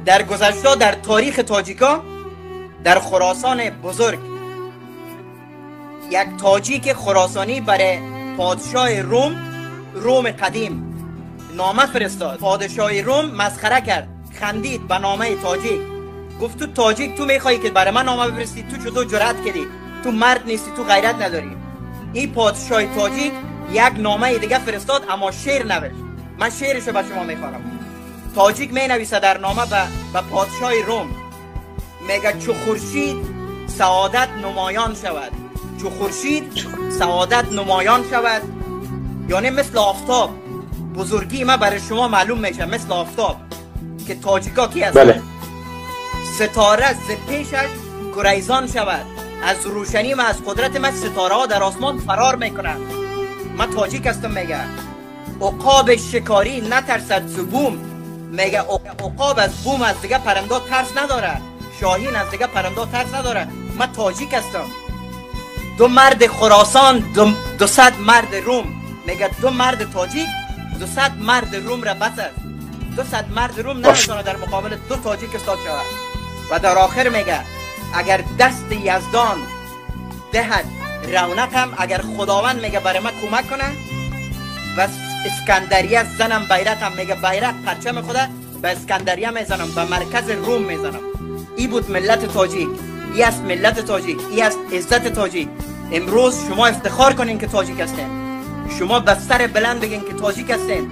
در گذشته در تاریخ تاجیکا در خراسان بزرگ یک تاجیک خراسانی برای پادشاه روم قدیم نامه فرستاد. پادشاه روم مسخره کرد، خندید به نامه تاجیک، گفت تو تاجیک، تو میخوایی که برای من نامه بفرستی؟ تو چطور جرأت کردی؟ تو مرد نیستی، تو غیرت نداری. این پادشاه تاجیک یک نامه دیگه فرستاد، اما شعر نوشت. من شعرشو به شما میخوانم. تاجیک می نویسه در نامه به پادشاه روم، میگه چو خورشید سعادت نمایان شود، چو خورشید سعادت نمایان شود، یعنی مثل آفتاب بزرگی ما برای شما معلوم میشه، مثل آفتاب که تاجیکا کی هستن. بله. ستاره ز پیشش گریزان شود، از روشنی و از قدرت من ستاره ها در آسمان فرار میکنند. من تاجیک هستم. میگه عقاب شکاری نترسد ز بوم، میگه عقاب از بوم، از دیگه پرنده ترس نداره، شاهین از دیگه پرنده ترس نداره. من تاجیک هستم. دو مرد خراسان 200 مرد روم، میگه دو مرد تاجیک 200 مرد روم را بس است. 200 مرد روم نمیتونه در مقابل دو تاجیک استاد شود. و در آخر میگه اگر دست یزدان دهد رونقم، اگر خداوند میگه برای من کمک کنه، و اسکندریه زنم بیرقم، میگه بیرق پرچم خدا به اسکندریه میزنم، به مرکز روم میزنم. ای بود ملت تاجیک، ای است ملت تاجیک، ای است عزت تاجیک. امروز شما افتخار کنین که تاجیک هستین، شما به سر بلند بگین که تاجیک هستین.